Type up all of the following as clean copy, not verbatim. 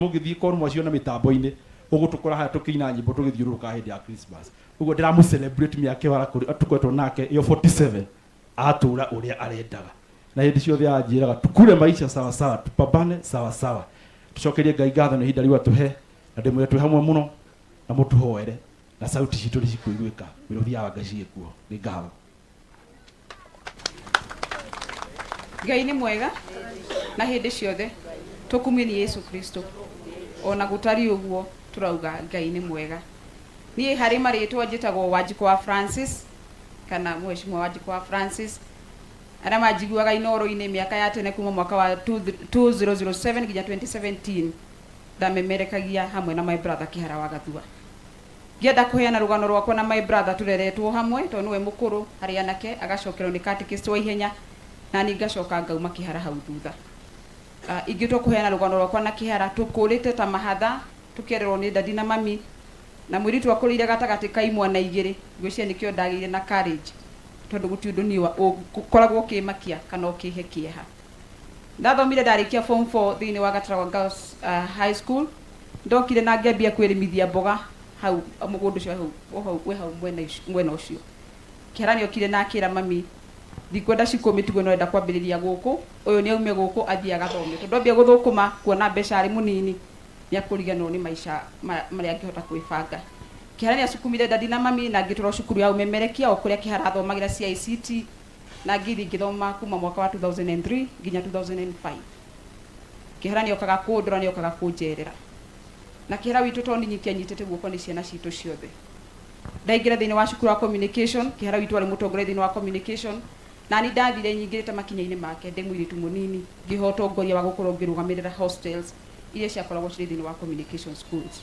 Mũngĩthiĩ korwo mwaciona mĩtambo-inĩ, ũgũtũkora haha tũkĩina nyĩmbo tũgĩthiũrũrũka hĩndĩ ya Christmas. Ũguo ndĩramũ celebrate mĩaka ĩyo tũkoretwo nake ĩyo 47 atũra ũrĩa arendaga. Na hĩndĩ ciothe anjĩraga tukure maisha sawa sawa, tupambane sawa sawa. Tũcokerie Ngai ngatho nĩ ihinda rĩu atũhe, na ndĩmwĩre twĩ hamwe mũno na mũtũhoere na sauti citũ nĩ cikũiguĩka wĩra ũthiaga Ngai cigĩkuo. Nĩ ngatho. Ngai nĩ mwega na hĩndĩ ciothe tũkumie nĩ Yesu Kristo. Ona gũtariĩ ũguo tũrauga Ngai nĩ mwega. Niĩ harĩ marĩtwa njĩtagwo Wanjikũ wa Francis kana Mheshimiwa Wanjikũ wa Francis. Arĩa manjiguaga Inooro-inĩ mĩaka ya tene kuma mwaka wa 2007 nginya 2017 ndamemerekagia hamwe na my brother Kĩhara wa Gathua. Ngĩenda kũheana rũgano rwakwa na my brother tũreretwo hamwe tondũ nĩwe mũkũrũ harĩ anake agacokerwo nĩ catechist wa ihenya nani ngacoka ngauma kĩhara hau thutha. Ingĩtua kũheana rũgano rwakwa na kĩhara tũkũrĩte ta mahatha tũkĩererwo nĩ daddy na mami na mũirĩtu akũrĩire gatagatĩ ka imwana igĩrĩ ngwĩciria nĩkĩo ndagĩire na courage tondũ gũtirĩ ũndũ niĩ ũkoragwo ũkĩmakia kana ũkĩhe kĩeha. Ndathomire ndarĩkia form 4 thĩinĩ wa Gataragwa Girls High School. Ndokire na ngĩambia kwĩrĩmithia mboga hau mũgũnda ũcio wĩ hau mwena ũcio. Kĩhara nĩokire na akĩra mami, ndikwenda cikũ mĩtugo ĩno ũrenda kwambĩrĩria gũkũ, ũyũ nĩaume gũkũ athiĩ agathome. Tondũ ambia gũthũkũma kuona mbeca arĩ mũnini nĩakũriganĩrwo nĩ maica marĩa angĩhota kwĩbanga. Kĩhara nĩacukumire daddy na mami na ngĩtwarwo cukuru ya ũmemerekia o kũrĩa Kĩhara athomagĩra CICT na ngĩthiĩ ngĩthoma kuma mwaka wa 2003 nginya 2005. Kĩhara nĩokaga kũndora, nĩokaga kũnjerera. Na Kĩhara witũ to niĩ nyiki anyitĩte guoko nĩ ciana citũ ciothe. Ndaingĩra thĩinĩ wa cukuru wa communication, Kĩhara witũ arĩ mũtongoria thĩinĩ wa communication, nani ndathire nyingĩrĩte makinya-inĩ make ndĩ mũirĩtu mũnini, ngĩheo ũtongoria wa gũkorwo ngĩrũgamĩrĩra hostels iria ciakoragwo cirĩ thĩinĩ wa communication schools.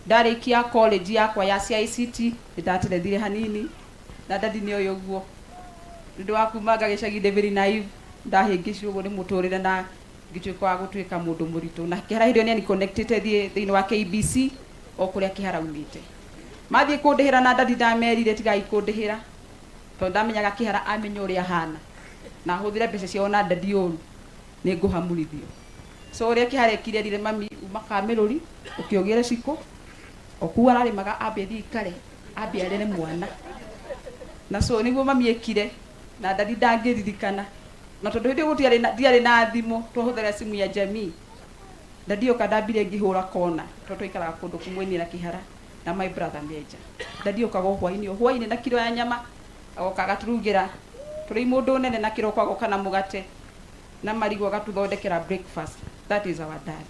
Ndarĩkia college yakwa ya CICT, nĩndaterethire hanini, na daddy nĩoĩ ũguo. Nĩ ũndũ wa kumanga gĩcagi ndĩ very naive, ndahĩngĩcirwo ũguo nĩ mũtũrĩre na ngĩtuĩka wa gũtuĩka mũndũ mũritũ. Na Kĩhara hĩndĩ ĩyo nĩ connectĩte thiĩ thĩinĩ wa KBC o kũrĩa Kĩhara aumĩte. Mathiĩ kũndĩhĩra na daddy ndamerire tigai kũndĩhĩra tondũ ndamenyaga Kĩhara amenya ũrĩa hana na ahũthĩre mbeca ciao na daddy ũru nĩ ngũhamurithio. So ũrĩa Kĩhara ekire erire mami uma Kamĩrũri ũkĩ ũgĩre cikũ o kũu ararĩmaga ambe athiĩ aikare ambe arere mwana. Na so nĩguo mami ekire na daddy ndangĩririkana na tondũ hĩndĩ ĩyo gũtiarĩ na ndiarĩ na thimũ twahũthagĩra simu ya jamii daddy oka ndambire ngĩhũra kona tondũ twaikaraga kũndũ kũmwe niĩ na Kĩhara na my brother Menja. Daddy okaga o hwainĩ o hwainĩ na kiro ya nyama agoka agatũrugĩra tũrĩ imũndũ nene na kĩroko agoka na mũgate na marigũ agatũthondekera breakfast. That is our dad.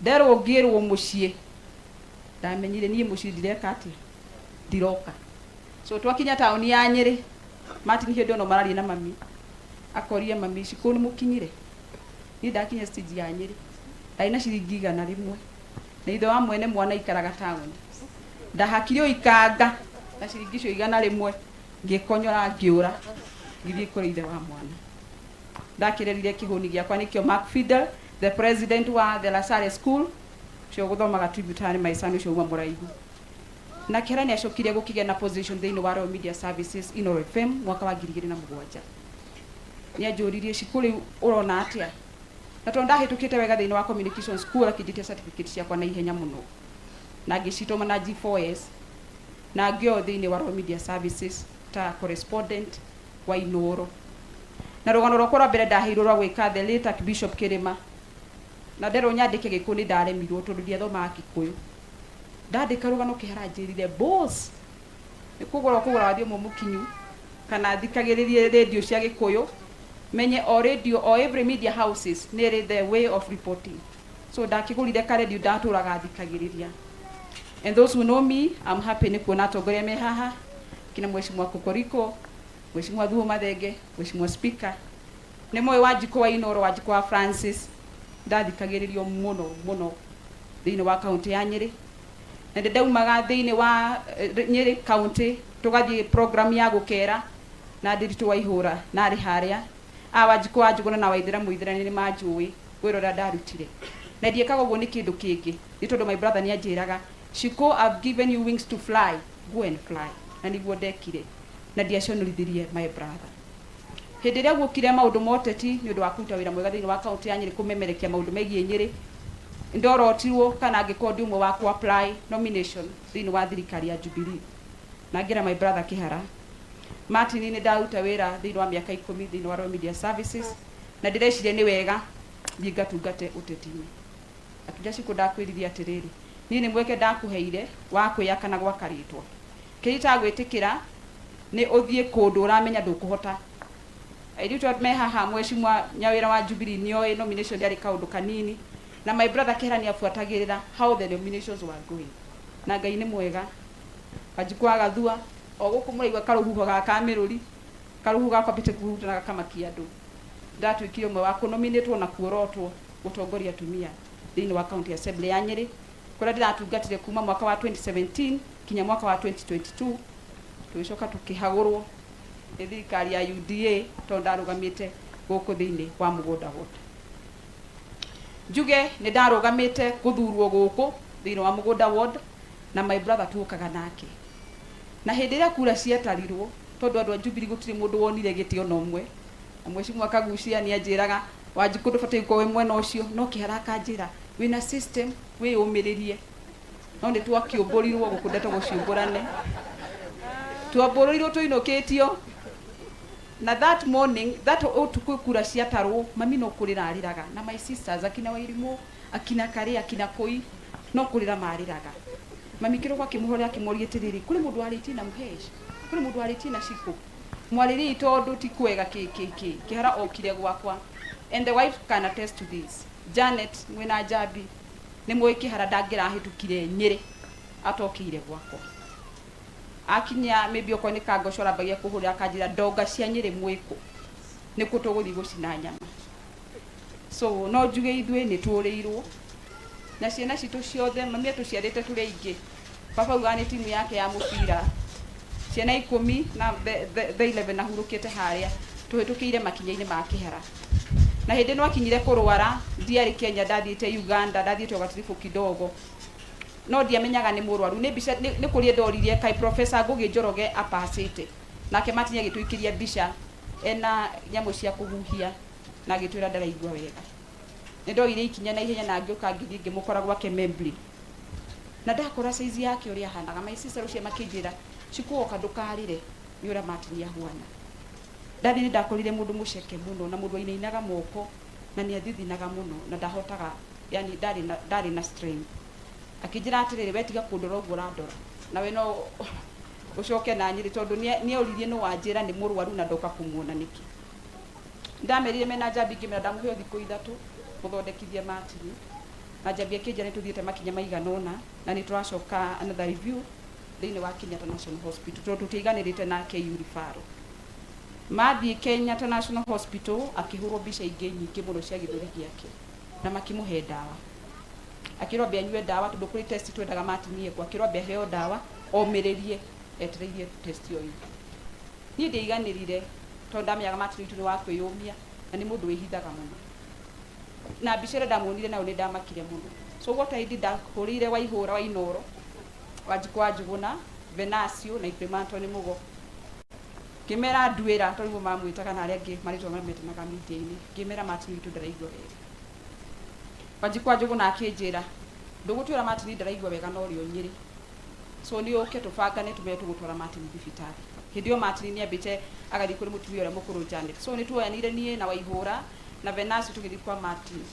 Nderwo ngĩrwo mũciĩ ndamenyire niĩ mũciĩ ndireka atĩa ndiroka. So twakinya taũni ya Nyĩrĩ, Martin hĩndĩ ĩno mararia na mami, akoria mami, Shikũ nĩ mũkinyire? Niĩ ndakinya stage ya Nyĩrĩ, ndarĩ na ciringi 100, na ithe wa mwene mwana aikaraga taũni. Ndahakire o ikanga na ciringi icio 100, ngĩkonyora ngĩũra, ngĩthiĩ kũrĩ ithe wa mwana. Ndakĩrerire kĩhũni gĩakwa nĩkĩo Mark Fidel, the president wa The Lasare School, ũcio ũgũthomaga tributary my son ũcio uma mũraihu. Na Kĩhara nĩ acokire gũkĩgĩa na position thĩinĩ wa Royal Media Services Inooro FM mwaka wa 2007. Nĩ anjũririe, Shikũ rĩu ũrona atĩa? Na tondũ ndahĩtũkĩte wega thĩinĩ wa communication school akĩnjĩtia certificate ciakwa na ihenya mũno. Na ngĩcitũma na G4S na ngĩoywo thĩinĩ wa Royal Media Services ta correspondent wa Inooro. Na rũgano rwakwa rwa mbere ndaheirwo rwa gwĩka the late Archbishop Kĩrĩma. Na nderwo nyandĩke Gĩkũyũ nĩ ndaremirwo tondũ ndiathomaga Gĩkũyũ. Ndandĩka rũgano Kĩhara anjĩrire, Boss, nĩ kũgũra ũkũgũra wathiomo mũkinyu kana thikagĩrĩrie radio cia Gĩkũyũ menye o radio o every media houses nĩ ĩrĩ the way of reporting. So ndakĩgũrire ka radio ndatũraga thikagĩrĩria. And those who know me, I'm happy nĩ kuona atongoria me haha, kina Mheshimiwa Kokoriko, Mheshimiwa Thuo Mathenge, Mheshimiwa Speaker. Nĩ moĩ Wanjikũ wa Inooro, Wanjikũ wa Francis, ndathikagĩrĩrio mũno mũno thĩinĩ wa kaunti ya Nyĩrĩ. Na nĩ ndaumaga thĩinĩ wa Nyĩrĩ kaunti tũgathiĩ program ya gũkera na Ndiritu wa Ihũra na arĩ harĩa. A Wanjikũ wa Njũgũna na Waithera Mũithera nĩ manjũĩ wĩra ũrĩa ndarutire. Na ndiĩkaga ũguo nĩ kĩndũ kĩngĩ, nĩ tondũ my brother nĩ anjĩraga, Shiko, I've given you wings to fly, go and fly. Na nĩguo ndekire na ndiaconorithirie my brother. Hĩndĩ ĩrĩa guokire maũndũ ma ũteti nĩ ũndũ wa kũruta wĩra mwega thĩinĩ wa kaũntĩ ya Nyĩrĩ kũmemerekia maũndũ megiĩ Nyĩrĩ, Ndorotirwo kana angĩkorwo ndi ũmwe wa ku apply nomination thĩinĩ wa thirikari ya Jubilee, na ngĩra my brother Kĩhara Martin nĩ ndaruta wĩra thĩinĩ wa mĩaka 10 thĩinĩ wa Royal Media Services, na ndĩreciria nĩ wega thiĩ ngatungate ũteti-inĩ. Akĩnjĩra, "Cikũ, ndakwĩrire atĩrĩrĩ, niĩ nĩ mweke ndakũheire wa kwĩyaka na gwaka rĩtwa. Kĩrĩa itagwĩtĩkĩra nĩ ũthiĩ kũndũ ũramenya ndũkũhota." Airĩtu me haha, mheshimiwa Nyawĩra wa Jubilee nĩoĩ nomination ndĩarĩ kaũndũ kanini, na my brother Kĩhara nĩabuatagĩrĩra how the nominations were going. Na Ngai nĩ mwega, Wanjikũ wa Gathua o gũkũ mũraigua karũhuho ga kamĩrũri, karũhuho gakwambĩte kũhuruta na gakamakia andũ. Ndatuĩkire ũmwe wa kũnominĩtwo na kuorotwo gũtongoria atumia thĩinĩ wa county assembly ya Nyĩrĩ, kũrĩa ndĩratungatire kuma mwaka wa 2017 kinya mwaka wa 2022. Tũgĩcoka tũkĩhagũrwo nĩ thirikari ya UDA tondũ ndarũgamĩte gũkũ thĩinĩ wa Mũgũnda Ward. Njuge nĩ ndarũgamĩte gũthurwo gũkũ thĩinĩ wa Mũgũnda Ward, na my brother tuokaga nake, na hĩndĩ ĩrĩa kura ciatarirwo, tondũ andũ a Jubilee gũtirĩ mũndũ wonire gĩtĩ ona ũmwe, na mheshimiwa Kagucia nĩ anjĩraga, "Wanjikũ, ndũbataire gũkorwo wĩ mwena ũcio," no Kĩhara akanjĩra, "Wĩna system, wĩyũmĩrĩrie." No nĩ twakĩũmbũrirwo gũkũ, ndeto gũciũmbũrane, twambũrũrirwo tũinũkĩtio. Na that morning, that ũtukũ kura ciatarwo, mami no kũrĩra arĩraga, na my sisters, akina Wairimũ, akina Karĩ, akina Kũi, no kũrĩra marĩraga. Mami kĩroko akĩmũhorera, akĩmũria atĩrĩrĩ, "Kũrĩ mũndũ warĩtie na Mũhesh? Kũrĩ mũndũ warĩtie na Cikũ? Mwarĩrĩi tondũ ti kwega." Kĩ kĩ kĩ Kĩhara okire gwakwa, and the wife can attest to this, Janet mwĩna Njambi nĩ mũĩ Kĩhara ndangĩrahĩtũkire Nyĩrĩ atokĩire gwakwa. Akinya, maybe okorwo nĩ kangoco arambagia kũhũrĩra, akanjĩra, "Ndonga cia Nyĩrĩ mwĩkũ? Nĩkũ tũgũthiĩ gũcina nyama?" So no njuge ithuĩ nĩ tũrĩirwo na ciana citũ ciothe. Mami atũciarĩte tũrĩ aingĩ. Baba augaga nĩ timu yake ya mũbira, ciana 10 na the 11 ahurũkĩte harĩa tũhĩtũkĩire makinya-inĩ ma Kĩhara. Na hĩndĩ ĩno akinyire kũrwara, ndiarĩ Kenya, ndathiĩte Uganda, ndathiĩte o gatiribũ kidogo, no ndiamenyaga nĩ mũrwaru. Nĩ mbica nĩ kũrĩa ndoririe kaĩ Professor Ngũgĩ Njoroge apacĩte nake. Martin agĩtũikĩria mbica ena nyamũ cia kũhuhia na agĩtwĩra ndaraigua wega. Nĩ ndoire ikinya na ihenya na ngĩũka, ngĩthiĩ ngĩmũkora gwake Membli, na ndakora size yake ũrĩa ahanaga. My sister ũcio makĩnjĩra, "Cikuoka ndũkarĩre nĩ ũrĩa Martin ahuana." Ndathiĩ nĩ ndakorire mũndũ mũceke mũno na mũndũ wainainaga moko na nĩ athithinaga mũno na ndahotaga, yani ndarĩ na strength. Akĩnjĩra atĩrĩrĩ, "We tiga kũndora ũguo ũrandora, nawe no ũcoke na Nyĩrĩ, tondũ nĩoririe nĩ wanjĩra nĩ mũrwaru na ndoka kũmuona nĩkĩ?" Ndamerire mena Njambi, ngĩmera ndamũhe thikũ 3 gũthondekithia Martin. Na Njambi akĩnjĩra nĩ tũthiĩte makinya maigana ũna na nĩ tũracoka another review thĩinĩ wa Kenyatta National Hospital, tondũ tũtiaiganĩrĩte na KU referral. Mathiĩ Kenyatta National Hospital, akĩhũrwo mbica ingĩ nyingĩ mũno cia gĩthũri gĩake na makĩmũhe ndawa. Akĩrwo ambe anyue ndawa, tondũ kũrĩ test twendaga Martin ekwo. Akĩrwo ambe aheo ndawa, omĩrĩrie etereirie test ĩyo ĩngĩ. Niĩ ndiaiganĩrire, tondũ ndamenyaga Martin witũ nĩ wa kwĩyũmia na nĩ mũndũ wĩhithaga mũno, na mbica ĩrĩa ndamuonire nayo nĩ ndamakire mũno. So what I did, ndahũrĩire Waihũra wa Inoro, Wanjikũ wa Njũgũna, Venasio na Iprimanto nĩ Mũgo, ngĩmera nduĩra, tondũ nĩguo mamwĩtaga na arĩa angĩ marĩtwa mametanaga media-inĩ. Ngĩmera Martin witũ ndaraigua wega. Wanjikũ wa Njũgũna akĩnjĩra, "Ndũgũtwĩra Martin ndaraigua wega no ũrĩ o Nyĩrĩ, so nĩ ũke tũbangane tũmenye tũgũtwara Martin thibitarĩ." Hĩndĩ ĩyo Martin nĩ ambĩte agathiĩ kũrĩ mũtumia ũrĩa mũkũrũ Janet. So nĩ tuoyanire niĩ na Waihũra na Venasio, tũgĩthiĩ kwa Martin,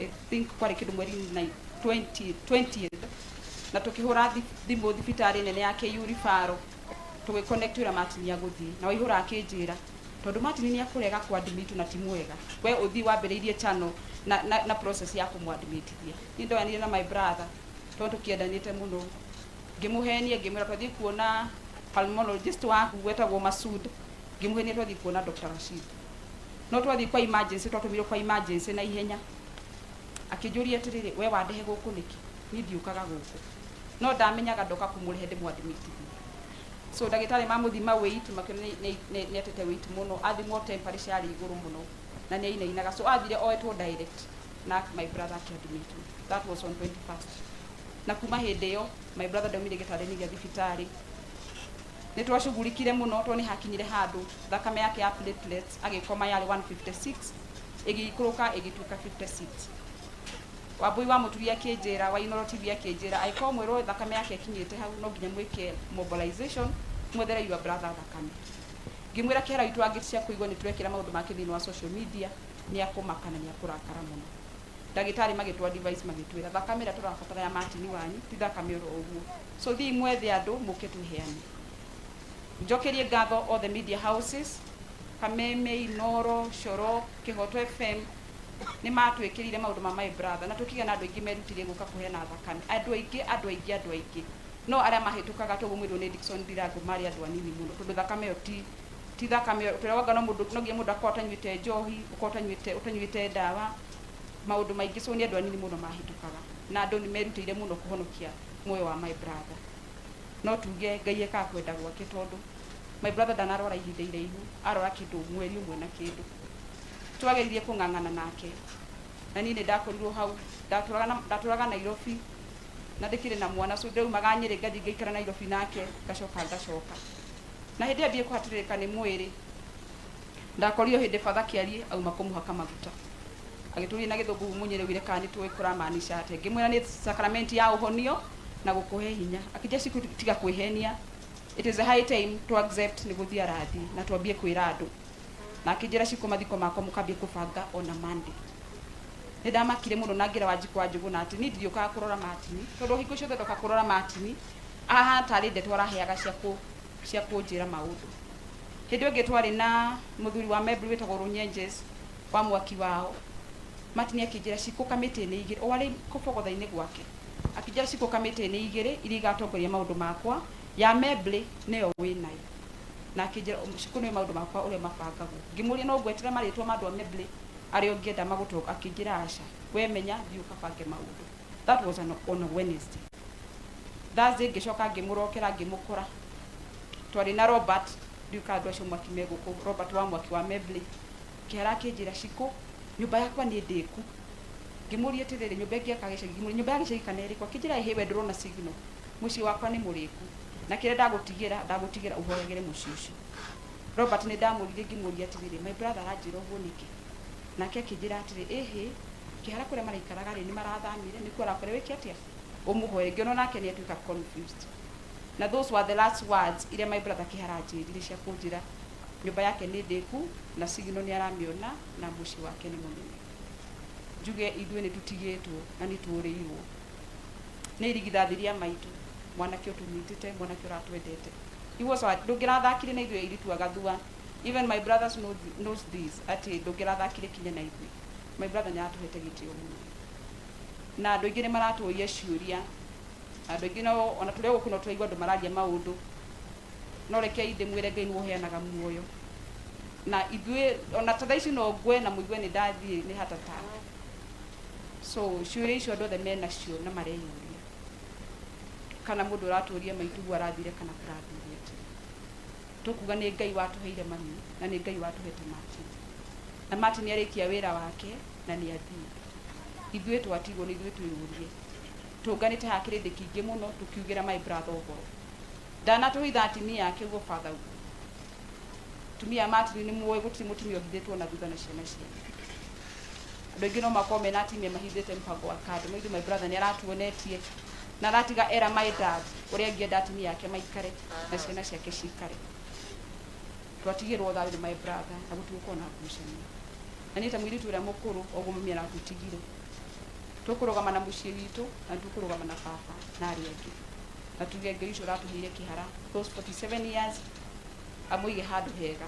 I think kwarĩ kĩndũ mweri na 20 20th, na tũkĩhũra thimũ thibitarĩ nene ya KU referral, tũgĩconnect ũrĩa Martin agũthiĩ. Na Waihũra akĩnjĩra, "Tondũ Martin nĩ akũrega kũadmit na ti mwega, we ũthiĩ wambĩrĩirie channel na process ya kũmwadmitithia." Niĩ ndoyanire na my brother, tondũ tũkĩendanĩte mũno, ngĩmũhenia, ngĩmwĩra twathiĩ kuona pulmonologist waku wetagwo Masud. Ngĩmũhenia twathiĩ kuona Dr. Rashid, no twathiĩ kwa emergency, twatũmirwo kwa emergency na ihenya. Akĩnjũria atĩrĩrĩ, "We wandehe gũkũ nĩkĩ? Niĩ ndiũkaga gũkũ." No ndamenyaga ndoka kũmũrehe ndĩmwadmitithie. So ndagĩtarĩ mamũthima weight, makĩona nĩ atete weight mũno. Athimwo temperature yarĩ igũrũ mũno na nĩ ainainaga. So athire oetwo direct na my brother akĩadmitwo. That was on 21st, na kuma hĩndĩ ĩyo my brother ndaumire gĩtanda-inĩ gĩa thibitarĩ. Nĩ twacugurikire mũno, tondũ nĩ hakinyire handũ thakame yake ya platelets agĩkoma yarĩ 156, ĩgĩikũrũka ĩgĩtuĩka 56. Wambui wa Mũturi akĩnjĩra, wa Inooro TV akĩnjĩra, angĩkorwo mwĩrwo thakame yake ĩkinyĩte hau, no nginya mwĩke mobilization, mwethere your brother thakame. Ngĩmwĩra kĩhara witũ angĩ cia kũigua nĩ tũrekĩra maũndũ make thĩinĩ wa social media, nĩ akũmaka na nĩ akũrakara mũno. Ndagĩtarĩ magĩtwa device, magĩtwĩra thakame ĩrĩa tũrabatara ya Martin wanyu ti thakame oro ũguo, so thiĩ mwethe andũ mũke twĩheane. Njokerie ngatho all the media houses, Kameme, Inoro, Coro, Kĩhoto FM, nĩ matwĩkĩrire maũndũ ma my brother, na tũkĩgĩa na andũ aingĩ merutire gũka kũheana thakame, andũ aingĩ, andũ aingĩ, andũ aingĩ. No arĩa mahĩtũkaga toguo mwĩrwo nĩ Dickson Ndirango marĩ andũ anini mũno, tondũ thakame ĩyo ti thakame ĩyo tũrewanga. No mũndũ, no nginya mũndũ akorwo atanyuĩte njohi, ũkorwo ũtanyuĩte ndawa, maũndũ maingĩ. So nĩ andũ anini mũno mahĩtũkaga, na andũ nĩ merutĩire mũno kũhonokia muoyo wa my brother. No tuge Ngai ekaga kwenda gwake, tondũ my brother ndanarwara ihinda iraihu, arwara kĩndũ mweri ũmwe na kĩndũ. Twageririe kũng'ang'ana nake, na niĩ nĩ ndakorirwo hau, ndatũraga Nairobi na ndĩkĩrĩ na mwana, so ndĩraumaga Nyĩrĩ, ngathiĩ ngaikara Nairobi nake, ngacoka ngacoka. Na hĩndĩ ĩyo ambie kũhatĩrĩrĩka nĩ mwĩrĩ, ndakorirwo hĩndĩ batha kĩarie auma kũmũhaka maguta, agĩtũria na gĩthũngũ mũnyĩrĩ wire kana nĩ tũĩ kũramaanisha atĩa. Ngĩmwĩra nĩ sacrament ya ũhonio na gũkũhe hinya. Akĩnjia, "Ciku, tiga kwĩhenia, it is a high time to accept nĩ gũthiĩ arathiĩ na twambie kwĩra andũ." Na akĩnjĩra, "Cikũ, mathiko makwa mũkambie kũbanga ona Monday." Nĩ ndamakire mũno na ngĩra Wanjikũ wa Njũgũna atĩ niĩ ndiriũkaga kũrora Martin, tondũ hingo ciothe ndoka kũrora Martin ahana tarĩ ndeto araheaga cia kũnjĩra maũndũ. Hĩndĩ ĩyo ĩngĩ twarĩ na mũthuri wa Mebri wĩtagwo Runyenjes wa mwaki wao. Martin akĩnjĩra, "Cikũ, kamĩtĩ nĩ igĩrĩ," o arĩ kũbogotha-inĩ gwake akĩnjĩra, "Cikũ, kamĩtĩ nĩ igĩrĩ iria igatongoria maũndũ makwa, ya Mebri nĩyo wĩnayo." Na akĩnjĩra, "Cikũ, nĩyo maũndũ makwa ũrĩa mabangagwo." Ngĩmũria, "No ngwetere marĩtwa ma andũ a Mebri arĩa ũngĩenda magũtonga?" Akĩnjĩra, "Aca, we menya thiĩ ũkabange maũndũ." That was on a Wednesday. Thursday ngĩcoka ngĩmũrokera, ngĩmũkora. Twarĩ na Robert, ndiũĩ kana andũ acio mwaki me gũkũ, Robert wa mwaki wa Mebli. Kĩhara akĩnjĩra, "Cikũ, nyũmba yakwa nĩ ndĩku." Ngĩmũria atĩrĩrĩ, "Nyũmba ĩngĩ aka gĩcagi?" Ngĩmũria, "Nyũmba ya gĩcagi kana ĩrĩkũ?" Akĩnjĩra, "Ĩhĩ, we ndũrona signal, mũciĩ wakwa nĩ mũrĩku, na kĩrĩa ndagũtigĩra, ndagũtigĩra ũhoyagĩre mũciĩ ũcio." Robert nĩ ndamũririe, ngĩmũria atĩrĩrĩ, "My brother aranjĩra ũguo nĩkĩ?" Nake akĩnjĩra atĩrĩ, "Ĩhĩ, kĩhara kũrĩa maraikaraga rĩ, nĩ marathamire, nĩkuo arakwĩra wĩke atĩa, ũmũhoere." Ngĩona nake nĩ atuĩka confused. Na those were the last words iria my brother kĩhara anjĩrire cia kũnjĩra nyũmba yake nĩ ndĩku na signal nĩ aramĩona na mũciĩ wake nĩ mũnene. Njuge ithuĩ nĩ tũtigĩtwo na nĩ tũrĩirwo nĩ irigithathi rĩa maitũ, mwanake ũtũnyitĩte, mwanake ũratwendete. He was our, ndũngĩrathakire na ithuĩ airĩtu a Gathua. Even my brothers knows this, atĩ ndũngĩrathakire kinya na ithuĩ. My brother nĩ aratũhete gĩtĩo mũno, na andũ aingĩ nĩ maratũria ciũria. Andũ aingĩ no ona tũrĩ o gũkũ no tũraigua andũ mararia maũndũ, no rekei ndĩmwĩre, Ngai nĩwe ũheanaga muoyo, na ithuĩ ona ta thaa ici no ngwe na mũigue nĩ ndathiĩ nĩ heart attack. So ciũria icio andũ othe menacio na mareyũria, kana mũndũ ũratũria maitũ arathire kana kũrathire atĩa. Tũkuga nĩ Ngai watũheire mami na nĩ Ngai watũhete Martin, na Martin arĩkia wĩra wake na nĩ athiĩ, ithuĩ twatigwo nĩ ithuĩ twĩyũrie. Tũnganĩte haha kĩrĩndĩ kĩingĩ mũno tũkiugĩra my brother ũhoro, ndanatũhitha atumia ake ũguo. Father, ũguo tumia Martin nĩ muoĩ gũtirĩ mũtumia ũhithĩtwo na thutha na ciana ciake. Andũ aingĩ no makorwo mena atumia mahithĩte mpango wa kando, no ithuĩ my brother nĩ aratuonetie na aratiga era my dad ũrĩa angĩenda atumia ake maikare na ciana ciake cikare. Twatigĩrwo thayũ nĩ my brother na gũtigũkorwo na ngucanio. Na niĩ ta mũirĩtu ũrĩa mũkũrũ, oguo mami aratũtigire, tũkũrũgama na mũciĩ witũ na tũkũrũgama na baba na arĩa angĩ, na tuge Ngai ũcio ũratũheire kĩhara those 47 years amũige handũ hega,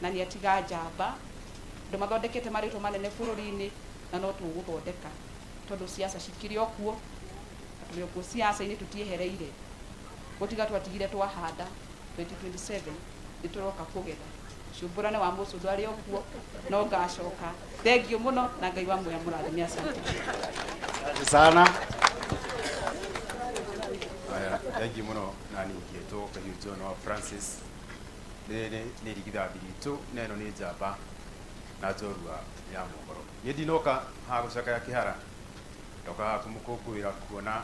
na nĩ atiga njamba, andũ mathondekete marĩtwa manene bũrũri-inĩ, na no tũgũthondeka tondũ siasa cikĩrĩ o kuo na tũrĩ o kuo siasa-inĩ, tũtiehereire gũtiga twatigire twahanda. 2027 nĩ tũroka kũgetha. Ciũmbũrane wa mũcũndũ arĩ o kuo, no ngacoka. Thank you mũno, na Ngai wa muoya mũrathime. Asante. Asante sana. Haya, thank you mũno. Na ningĩtwo Kahiũ John wa Francis. Rĩrĩ nĩ irigithathi ritũ na ĩno nĩ njamba na njorua ya mohoro. Niĩ ndinoka haha gũcakaya kĩhara, ndoka haha kũmũkũngũĩra kuona